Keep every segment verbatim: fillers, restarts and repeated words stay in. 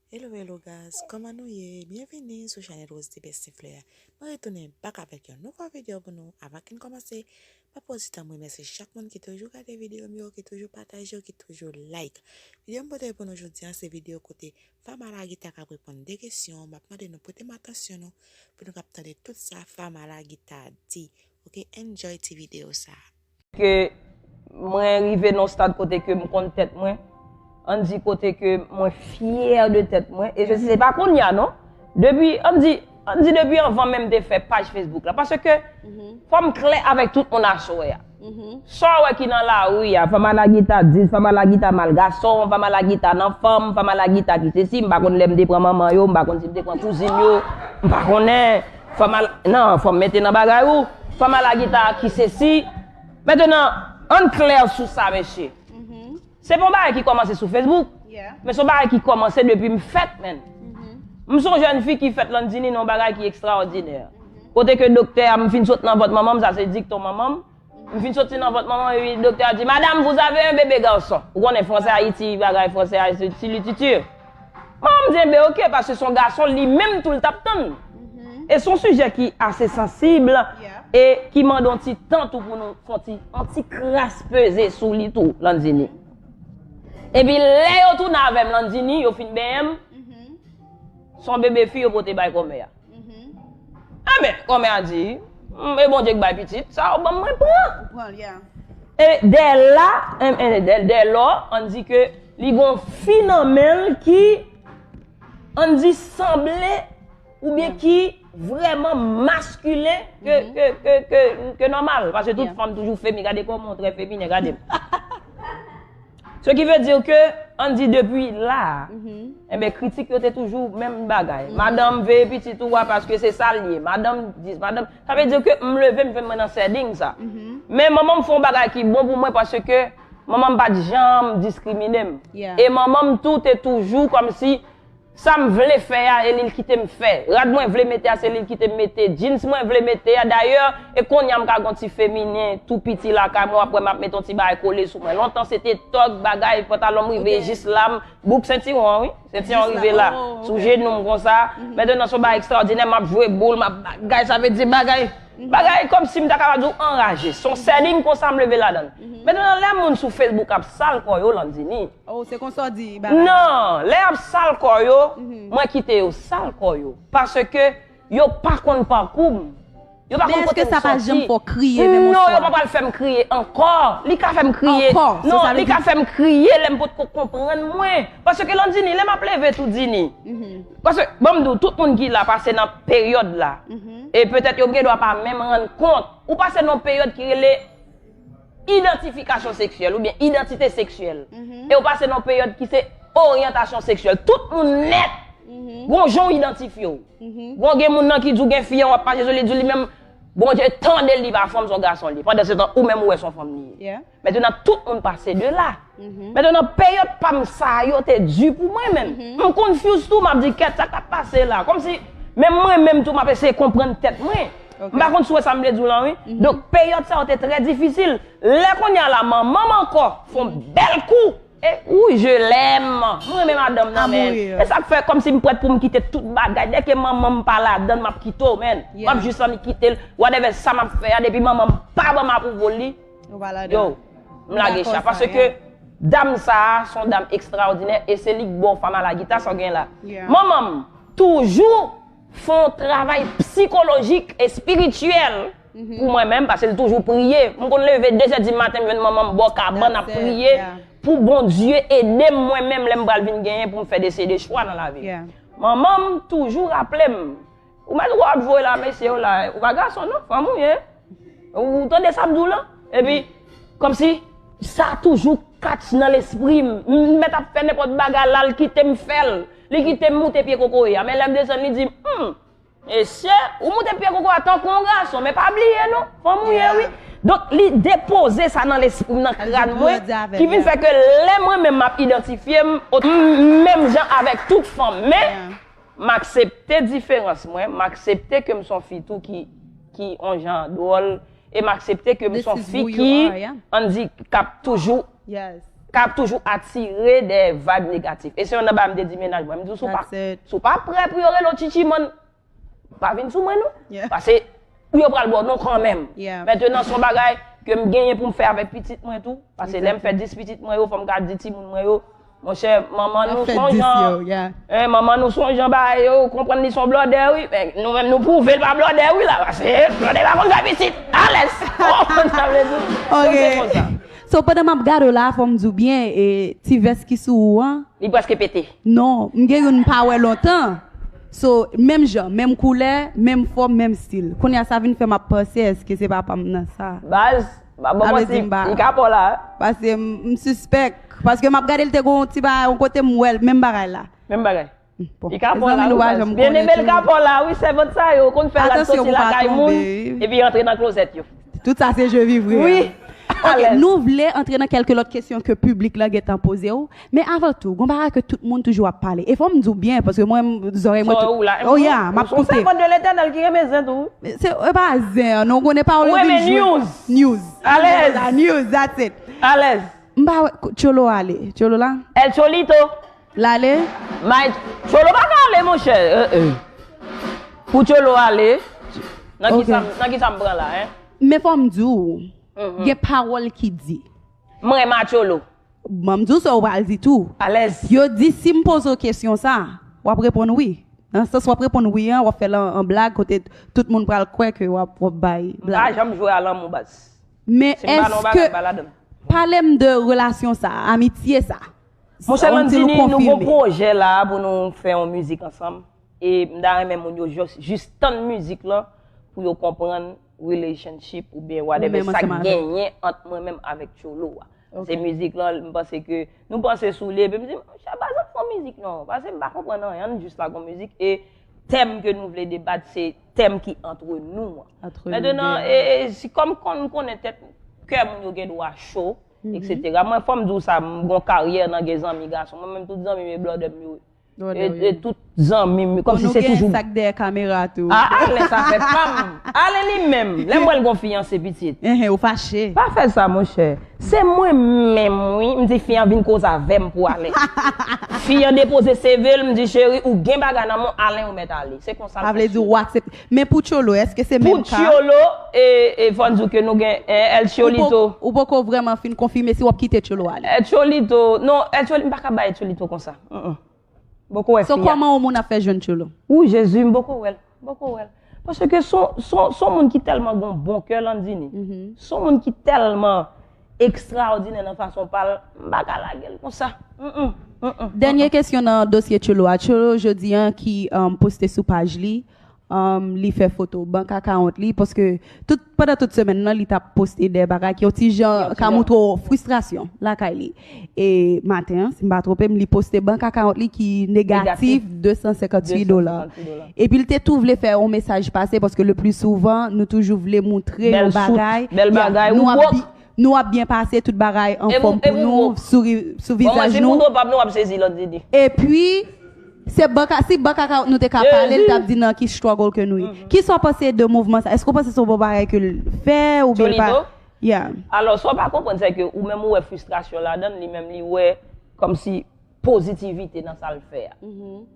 Hello, hello guys, kòman nou ye? Byenvini sou chanèl Rose the Best Fleur. Mwen retounen back avèk yon nouvo videyo pou nou. Avan ke n kòmanse, pa pran ti tan m remèsye chak moun ki toujou gade videyo m yo, ki toujou pataje yo, ki toujou like. Videyo m pote pou nou jodi a, se videyo kote Fama Lagita k ap reponn de kesyon. M ap mande nou pote m atansyon nou pou nou kab tande tout sa Fama Lagita di. Ok, enjoy ti videyo sa. Ke mwen rive nan yon stad kote ke m konn tèt mwen, ann di kote ke mwen fyè de tèt mwen, e se, se pa kounye a non, depi, ann di, ann di depi anvan menm m te fè paj Facebook la, paske fò m klè avèk tout moun aswè a. Sa w wè ki nan lari a, Fama Lagita dis, Fama Lagita mal gason, Fama Lagita nan fanm, Fama Lagita ki sesi, m pa konn lè m te pran manman yo, m pa konn si m te pran kouzin yo, m pa konnen, Fama, non, fò m mete nan bagay ou, Fama Lagita ki sesi, Mentenan, ann klè sou sa, mesye. Se pa yon bagay ki kòmanse sou Facebook, men se yon bagay ki kòmanse depi m fèt, menn. M se yon jèn fi ki fèt, Landini, nan yon bagay ki ekstraòdinè. Kote ke doktè a, m fin sot nan vant manman m, sa se dikton manman m. M fin soti nan vant manman m, epi doktè a di, Madame, vous avez un bébé garçon. Ou konnen, franse Ayiti, bagay franse Ayiti, ti li titi. Manman m di, Enben, oke, paske se yon gason, li menm tou, l t ap tann. E se yon sijè ki ase sansib e ki mande yon ti tan tou pou nou fè yon ti, yon ti kras peze sou li tou, Landini. Epi lè yo tounen avè m, Landini, yo fin benyen m, se yon bebe fi yo pote bay kòmè a. Enben, kòmè a di, e Bondye k bay pitit, sa w ban m, mwen pran. E dè la, dè lò, ann di ke li gon fi nan men l ki, ann di, sanble oubyen ki vrèman maskilen ke, ke, ke, ke, ke nòmal. Paske tout fanm toujou femi, gade kòman w trè feminen, gade m. Ce qui veut dire que, ann di depi la, enben, kritik yo te toujou menm bagay. Madanm veye pitit ou a paske se sa l ye. Madanm dis, madanm, sa vle di ke m leve, m jwenn mwen nan sèding sa. Men manman m fè yon bagay ki bon pou mwen paske manman m pa t janm diskrimine m. E manman m tou te toujou kòmsi Sa m vle fè a, e li l kite m fè. Rad mwen vle mete a, se li l kite m mete. Jeans mwen vle mete a, dayè, e kounye a m ka gen yon ti feminen tou piti lakay mwen, w ap wè m ap mete yon ti bagay kole sou mwen. Lontan se te tòg, bagay, pantalon m rive jis la, m, bouk sentiwon an, wi. Sentiwon an rive la, sou jenou m konsa. Mentenan, se yon bagay ekstraòdinè, m ap jwe boul, m ap bagay, sa vle di bagay, bagay kòmsi m ta kapab di w anraje. Se yon sèding konsa m leve ladan l. Mentenan, lè moun sou Facebook ap sal kò yo, Landini, Oh, se konsa w di bagay la. Non, lè y ap sal kò yo, mwen kite yo sal kò yo. Paske yo pa konn pakou m. Yo pa konn kote m soti. Men èske sa pa janm fè w kriye menm yon swa? Non, yo pa pral fè m kriye ankò. Li ka fè m kriye. Ankò? Non, li ka fè m kriye lè m potko konprann mwen. Paske Landini, lè m ap leve tou Dini. Paske, ban m di w, tout moun ki la pase nan peryòd la. E petèt yo gendwa pa menm rann kont. Ou pase nan yon peryòd ki rele idantifikasyon seksyèl oubyen idantite seksyèl. E w pase nan yon peryòd ki se oryantasyon seksyèl. Tout moun nèt gon jan w idantifye w. Gon gen moun nan ki di w gen fi an w ap mache sou li, di w li menm Bondye tande l li pa fanm, se yon gason li ye. Pandansetan ou menm ou wè se yon fanm li ye. Mentenan tout moun pase de la. Mentenan peryòd pa m sa yo te di pou mwen menm. M confuse tou, m ap di kèt sa k ap pase la. Kòmsi menm mwen menm tou m ap eseye konprann tèt mwen. M pa konn si w wè sa m vle di w lan wi. Donk peryòd sa yo te trè difisil. Lè kounye a la manman m ankò fè yon bèl kou. E wi je l'aime. M renmen madanm nan men. E sa k fè kòmsi m prèt pou m kite tout bagay. Dèke manman m pa ladan l m ap kite w menn. M ap jis annik kite l. Whatever sa m ap fè a depi manman m pa ban m apwouvo li. Yo, m lage cha. Paske dam sa a se yon dam ekstraòdinè e se li k ba w Fama Lagita sa w gen la. Manman m toujou fè yon travay sikolojik, espirityèl pou mwen menm, paske l toujou priye. M konn leve de zè di maten, m jwenn manman m bò kabann ap priye pou Bondye ede m mwen menm lè m pral vin genyen pou m fè de seri de chwa nan lavi m. Manman m toujou raple m, ou mèt wè w ap voye la mesye yo la, ou pa gason non, fanm ou ye. Ou tande sa m di w lan? Epi, kòmsi, sa toujou catch nan lespri m. M mèt ap fè nenpòt bagay la, l kite m fè l. Li kite m moute pye kokoye a. Men lè m desann, li di m, hmm, mesye, ou moute pye kokoye a tankou yon gason, men pa bliye non, fanm ou ye wi. Donk, li depoze sa nan lespri m, nan kràn mwen, ki vin fè ke lè mwen menm m ap idantifye m, menm jan avèk tout fanm. Men, M aksepte diferans mwen, m aksepte ke m se yon fi tou ki, ki yon jan dwòl, e m aksepte ke m se yon fi ki, ann di, k ap toujou k ap toujou atire de vibe negatif. E se youn nan bagay m te di mennaj mwen. M di, si w pa, si w pa prè pou yo rele w Chichi, man, pa vin sou mwen, non. Paske yo pral ba w non kanmenm. Mentenan, se yon bagay ke m genyen pou m fè avèk pitit mwen tou. Paske lè m fè dis pitit mwen yo, fò m ka di timoun mwen yo, monchè, manman nou se yon jan, manman nou se yon jan bagay yo, konprann li se yon blòdè, wi. Men nou menm, nou pwouve l pa blòdè, wi, la. Paske blòdè pa konn fè pitit. Alèz. Ou konprann sa m vle di? Se konsa. So, pandan m ap gade w la, fò m di w byen, e ti vès ki sou ou an, Li prèske pete. Non, m gen youn m pa wè lontan. So, menm jan, menm koulè, menm fòm, menm stil. Kounye a sa vin fè m ap panse, èske se papa m nan sa? Baz, ba bon, li ka pa w la. Paske m sispèk. Paske m ap gade l te gon ti bagay yon kote m wè l, menm bagay la. Menm bagay. Bon, li ka pa w la, wi, baz. Byeneme, li ka pa w la, wi, sèvant sa yo konn fè rad soti lakay moun epi antre nan klozèt yo. Tout sa se je vivrai. Wi. Ok, nou vle antre nan kèlke lòt kesyon ke piblik la gentan poze w. Men avan tou, gon bagay ke tout moun toujou ap pale. E fò m di w byen, paske mwen, zòrèy mwen tou. Oh yeah, m ap koute. Se yon sèvant de Letènèl ki renmen zen tou. Se e pa zen, non, konnen pawòl yo vin jwe. News. News. Alèz. News, that's it. Alèz. M pa wè, Tcholo ale. Tcholo la? El Cholito. L ale? May, Tcholo pa ka ale, monchè. Pou Tcholo ale, nan kisa m pran la, en? Men fò m di w, gen pawòl ki di. M renmen a Tcholo. Ban m di w sa w pral di tou. Alèz. Yo di si m poze w kesyon sa, w ap reponn wi. Nan sans w ap reponn wi an, w ap fè l an blag kote tout moun pral kwè ke w ap bay blag. M pa janm jwe a lanmou, baz. Men èske, pale m de relasyon sa, amitye sa. Monchè Landini, nou gon pwojè la pou nou fè yon mizik ansanm. E m ta renmen moun yo jis, jis tann mizik lan pou yo konprann relationship oubyen whatever sa k genyen ant mwen menm avèk Tcholo a. Se mizik lan, m panse ke nou panse sou li, epi m di, monchè, pa janm fè yon mizik non, paske m pa konprann anyen, ann jis lage yon mizik, e tèm ke nou vle debat, se tèm ki antre nou an. Mentenan, e, e, si kòm konn, m konnen tèt, kè moun yo gen dwa cho, etsetera. Mwen, fò m di w sa, m gon karyè nan gen zanmi gason. Mwen menm, tout zanmi m e blòdè m yo. E, e tout zanmi m, kòmsi se toujou. Bon, nou gen sa k dèyè kamera tou. A, a, lè sa fè pa m. Ale li menm. Lè m wè l gon fiyanse pitit. Enhen, ou fache. Pa fè sa, monchè. Se mwen menm, wi. M di fi an vin koze avè m pou Alen. Fi an depoze C V l, m di, cheri, ou gen bagay nan men w, Alen, ou mèt ale. Se konsa l fonksyone. Sa vle di ou aksepte. Men pou Tcholo, èske se menm ka? Pou Tcholo, e, e fò n di w ke nou gen, e, El Cholito. Ou poko vrèman fin konfime si w ap kite Tcholo ale? El Cholito, non, El Cholito, m pa ka bay El Cholito konsa. Mm, mm. Boko wè fi a. So, kòman yon moun ap fè jwenn Tcholo? Ou Jezi, m boko wè l. Boko wè l. Paske son, son, son moun ki tèlman gon bon kè, Landini. Son moun ki tèlman ekstraòdinè nan fason pa l, m pa ka lage l konsa. Mm, mm, mm, mm. Dènye kesyon nan dosye Tcholo a. Tcholo, jodi an, ki, um, poste sou paj li, um, li fè foto bank account li, paske tout, pandan tout semèn nan, li t ap poste de bagay ki yon ti jan ka montre w fristrasyon lakay li. E maten an, si m pa twonpe m, li poste bank account li ki negatif de san senkantuit dola. Epi l te tou vle fè yon mesaj pase, paske le pli souvan, nou toujou vle montre yon bagay. Bèl bagay, ou wòk. Nou ap byen pase, tout bagay anfòm pou nou, souri sou vizaj nou. Bon, mwen, si m montre w pap nou, w ap sezi, Landini. Epi, se bank, si bank account nou te ka pale, l t ap di nan ki struggle ke nou ye. Kisa w panse de mouvman sa? Èske w panse se yon bon bagay ke l fè oubyen l pa? Tcholito? Yeah. Alò, sa w pa konprann, se ke ou menm ou wè fristrasyon ladan l, li menm li wè kòmsi pozitivite nan sa l fè a.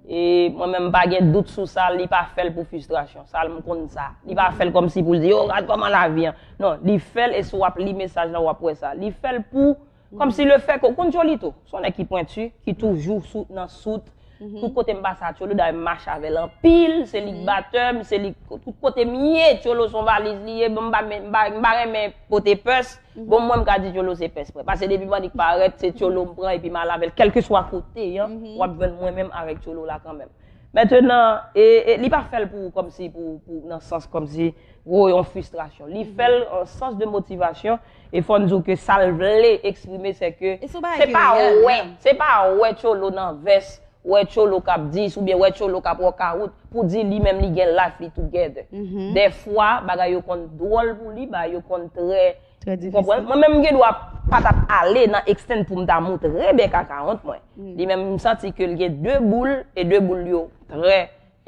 E mwen menm, m pa gen dout sou sa, li pa fè l pou fristrasyon. Sa, m konn sa. Li pa fè l kòmsi pou l di, "Yo, gad kòman lavi an." Non, li fè l, e si w ap li mesaj la, w ap wè sa. Li fè l pou, kòmsi le fè ke, ou konn Tcholito, se yon nèg ki pwenti, ki toujou sou, nan sout. Tout kote m pase a Tcholo, dayè m mache avè l anpil, se li k batè m, se li k, tout kote m ye, Tcholo se yon valiz li ye, bon, m pa, m pa, m pa renmen pote pès, Bon, mwen, m ka di Tcholo se pès mwen. Paske depi m annik parèt, se Tcholo m pran epi m al avè l. Kèlkeswa kote an, w ap jwenn mwen menm avèk Tcholo la kanmenm. Mentenan, e, e, li pa fè l pou, kòmsi, pou, pou, nan sans kòmsi, gwo, yon fristrasyon. Li fè l an sans de motivasyon, e fò n di w ke sa l vle eksprime, se ke se pa wè, se pa wè Tcholo nan vès, wè Tcholo k ap dis oubyen wè Tcholo k ap workout pou di li menm li gen life li together. Dèfwa, bagay yo konn dwòl pou li, bagay yo konn trè, ou konprann? Mwen menm m gen dwa pa t ap ale nan extent pou m ta montre bank account mwen. Li menm m santi ke l gen de boul e de boul yo trè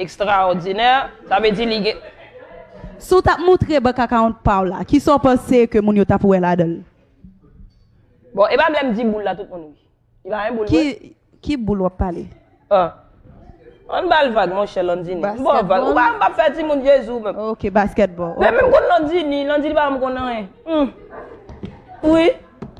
ekstraòdinè. Sa vle di li gen. Si w t ap montre bank account pa w la, kisa w panse ke moun yo t ap wè ladan l? Bon, e pa m lè m di boul la, tout moun ri. Li pa yon boul vre. Ki, ki boul w ap pale? Ah. Ann ba l vag, monchè Landini. Bon, vag. Ou pa, m p ap fè timoun Jezi ou menm. Ok, basketball. Men menm konn Landini, Landini pa janm konn anyen. Hmm. Wi.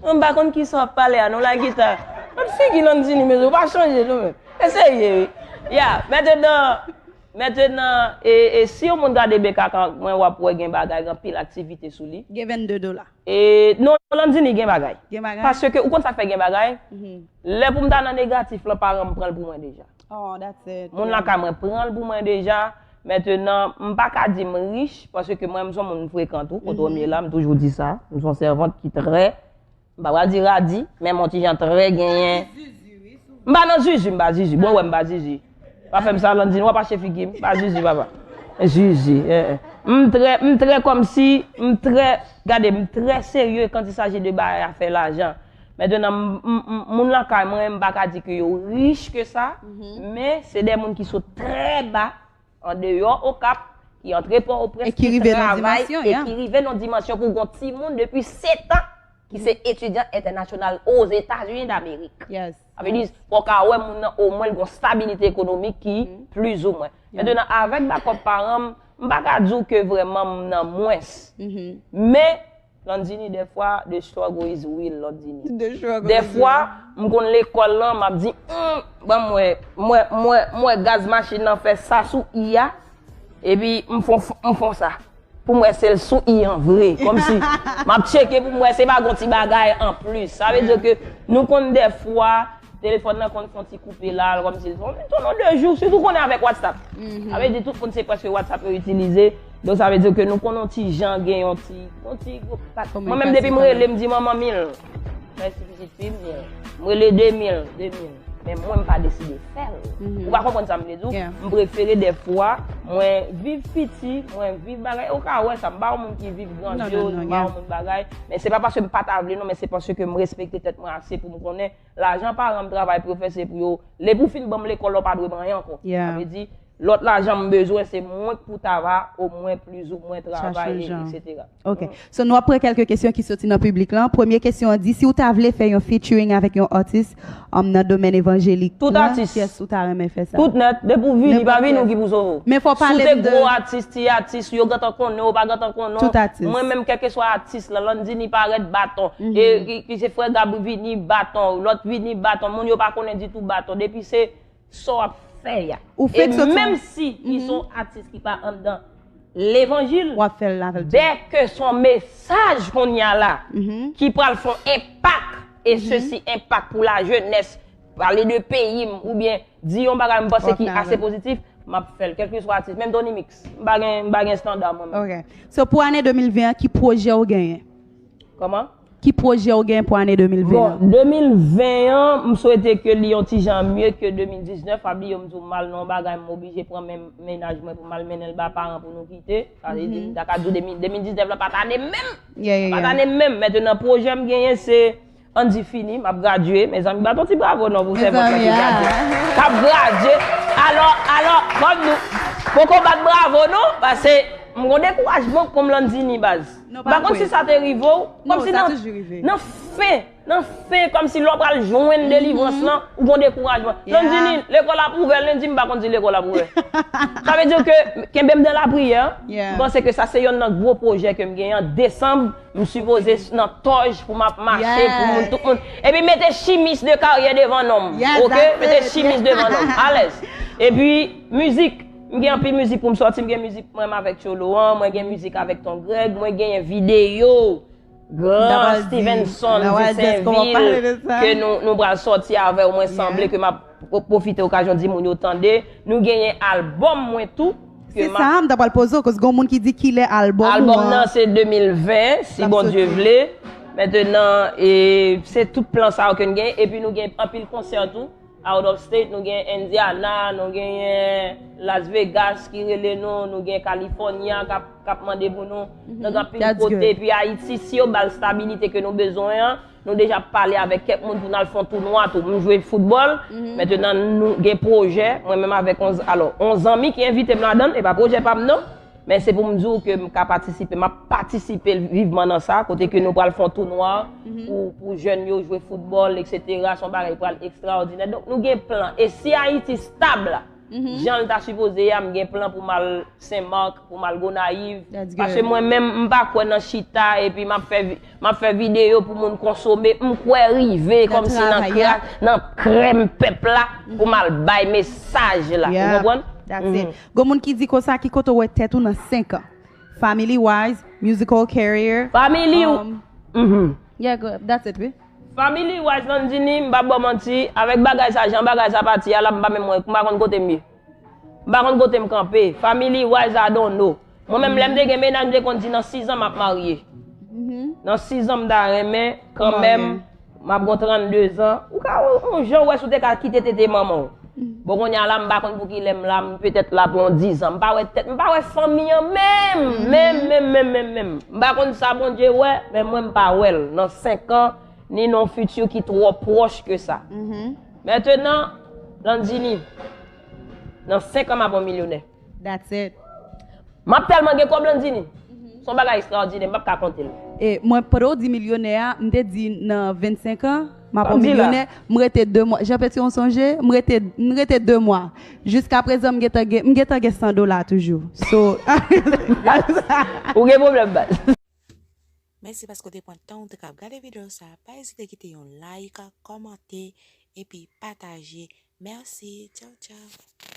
M pa konn kisa w ap pale a, non, lagita. Mwen figi Landini, men ou pa chanje, non, men. Eseye, wi. Ya, mentenan, mentenan, e, e, si yon moun gade B K K mwen, w ap wè gen bagay, gen anpil aktivite sou li. Gen vennde dola. E, non, Landini gen bagay. Gen bagay? Paske ou konn sa k fè gen bagay? Mhm. Lè pou m ta nan negatif lan, paran m pran l pou mwen deja. Oh, that's it. Moun lakay mwen pran l pou mwen deja. Mentenan, m pa ka di m rich, paske mwen, m se yon moun frekan tou, kote w ye la, m toujou di sa. M se yon sèvant ki trè, m pa pral di radi, men m yon ti jan trè genyen. M pa nan zizi, m pa zizi. Bon, wè, m pa zizi. Pa fè m sa, Landini, w ap achte figi m. Pa zizi, papa. Zizi, eh, eh. M trè, m trè kòmsi, m trè, gade, m trè serye quand il s'agit de bagay afè lajan. Mentenan, m, m, m, moun lakay mwen, m pa ka di ke yo rich ke sa, men se de moun ki sot trè ba, andeyò Okap, ki antre Pòtoprens, ki travay e ki rive nan dimansyon pou gon timoun depi sèt an ki se etidyan entènasyonal Ozetazini Damerik. Sa vle di, fò w ka wè moun nan omwen l gon stabilite ekonomik ki plizoumwen. Mentenan, avèk bakòp paran m, m pa ka di w ke vrèman m nan mwens. Men, Landini, dèfwa, the struggle is real, Landini. Dèfwa, m konn lekòl lan, m ap di, "Hmm, ban m wè, m wè, m wè, m wè gaz machin nan fè sa sou i a, epi m fon, m fon sa." Pou m wè se l sou i an vre. Kòmsi, m ap tcheke pou m wè se pa gon ti bagay anplis. Sa vle di ke nou konn dèfwa, telefòn nan konn fè yon ti koupe la, kòmsi l fè yon de jou, sitou konnen avèk WhatsApp. Sa vle di tout moun se prèske WhatsApp yo itilize. Donk, sa vle di ke nou konn yon ti jan gen yon ti, yon ti gwo pat. Mwen menm, depi m rele, m di manman mil. Mèsi pitit fi m, mil. M rele de mil, de mil. Men mwen, m pa deside fè l. Ou pa konprann sa m vle di w? M prefere dèfwa, mwen viv piti, mwen viv bagay. Ou ka wè sa, m pa yon moun ki viv grandyoz, m pa yon moun bagay. Men se pa paske m pa ta vle, non, men se paske m respekte tèt mwen ase pou m konnen lajan paran m travay pou yo fè, se pou yo. Lè pou fin ban m lekòl la, ou pa dwe ban anyen ankò. Sa vle di, lòt lajan m bezwen, se mwen k pou ta va, omwen, plizoumwen, travay, etsetera. Ok. So, nou ap pran kèlke kesyon ki soti nan piblik lan. Premye kesyon an di, si w ta vle fè yon featuring avèk yon atis, um, nan domèn evanjelik lan, kiyès ou ta renmen fè sa? Tout nèt, depi w vini, pa vini, ou ki pou sove w. Men fò w pale m de. Si w te gwo atis, ti atis, yo gentan konnen w, pa gentan konnen w. Tout atis. Mwen menm, kèlkeswa atis lan, Landini parèt, baton. E ki, ki se frè Gab vini, baton. Lòt vini, baton. Moun yo pa konnen ditou, baton. Depi se sa w ap fè a. E menm si li se yon atis ki pa anndan levanjil, w ap fè l avè l tou. Dèke se yon mesaj kounye a la ki pral fè yon enpak, e sesi enpak pou lajenès, pale de peyi m, oubyen di yon bagay m panse ki ase pozitif, m ap fè l, kèlkeswa atis. Menm Tony Mix, m pa gen, m pa gen estanda mwen menm. Ok. So, pou ane de mil ven an, ki pwojè w genyen? Kòman? Ki pwojè w gen pou ane de mil ven an? Bon, de mil ven an, m swete ke li yon ti jan mye ke de mil diznèf. Pa bliye m di w m al nan yon bagay, m oblije pran men, mennaj mwen pou m al mennen l ba paran pou nou kite. Sa vle di, m ta ka di w de mil, de mil diznèf la pa t ane m menm. Pa t ane m menm. Mentenan, pwojè m genyen se Andy Fini, m ap gradye. Mezanmi, bat yon ti bravo non pou sèvant lan ki gradye. K ap gradye. Alò, alò, kòm nou poko bat bravo non, paske m gon dekourajman kòm Landini baz. M pa konn si sa te rive w. Kòmsi nan, nan fen, nan fen, kòmsi lè w pral jwenn delivrans lan, ou gon dekourajman. Landini, lekòl ap ouvè, Landini, m pa konn si lekòl ap ouvè. Sa vle di ke kenbe m nan lapriyè. M panse ke sa se yonn nan gwo pwojè ke m genyen an desanm. M sipoze nan tòj pou m ap mache pou moun, tout moun. Epi mete chimis de karyè devan non m. Ok? Mete chimis devan non m. Alèz. Epi mizik. M gen anpil mizik pou m sòti. M gen mizik mwen avèk Tcholo an. Mwen gen mizik avèk Ton Greg. Mwen genyen videyo Gran Stevenson di Senvil ke nou, nou pral sòti avè w. Mwen sanble ke m ap pwofite okazyon di moun yo tande. Nou genyen albòm mwen tou. Se sa, m ta pral poze w, koz gon moun ki di kilè albòm ou an. Albòm nan se de mil ven, si Bondye vle. Mentenan, e, se tout plan sa yo ke n gen. Epi nou gen anpil konsè tou. Out of state, nou gen Indiana, nou genyen Las Vegas ki rele nou, nou gen California k ap, k ap mande pou nou. Nou gen anpil kote. Epi Ayiti, si yo ba l stabilite ke nou bezwen an, nou deja pale avèk kèk moun pou n al fè yon tounwa tou. M jwe foutbòl. Mentenan, nou gen pwojè, mwen menm avèk yon, alò, yon zanmi ki envite m ladan l, e pa pwojè pa m non. Men se pou m di w ke m ka patisipe, m ap patisipe vivman nan sa, kote ke nou pral fè yon tounwa pou, pou jèn yo jwe foutbòl, etsetera. Se yon bagay ki pral ekstraòdinè. Donk, nou gen plan. E si Ayiti stab, jan l ta sipoze ye a, m gen plan pou m al Senmak, pou m al Gonayiv. Paske mwen menm, m pa kwè nan chita epi m ap fè vi-, m ap fè videyo pou moun konsome. M kwè rive kòmsi nan kra-, nan krèm pèp la pou m al bay mesaj la. Ou konprann? Gon moun ki di konsa, ki kote w wè tèt ou nan senk an? Family wise, musical career. Family, um, yeah, go, that's it, wi. Family wise, Landini, m pa ba w manti, avèk bagay sa, jan bagay sa pati a la, m pa menm wè, m pa konn kote m ye. M pa konn kote m kanpe. Family wise, I don't know. Mwen menm, lè m te gen mennaj, m te konn di nan sis an m ap marye. Nan sis an m ta renmen, kanmenm, m ap gon trannde zan. Ou ka, yon jan w wè si w te ka kite tete manman w. Bon, kounye a la, m pa konn pou ki lè m la, m petèt la pou yon diz an. M pa wè tèt, m pa wè fanmi an menm, menm, menm, menm, menm, menm. M pa konn sa Bondye wè, men mwen m pa wè l nan senk an, ni nan yon fiti ki twò pwòch ke sa. Mentenan, Landini, nan senk an m ap yon milyonè. That's it. M ap tèlman gen kòb, Landini. Se yon bagay ekstraòdinè, m p ap ka konte l. E mwen, pandan w di milyonè a, m te di nan vennsenk an, m ap yon milyonè, m rete de mwa. Jean Petit, ou sonje? M rete, m rete de mwa. Jiskaprezan, m gentan gen, m gentan gen san dola toujou. So, ou gen pwoblèm, baz. Mèsi paske w te pran tan w te kab gade videyo sa. Pa ezite kite yon like, kòmante, epi pataje. Mèsi. Tchaw, tchaw.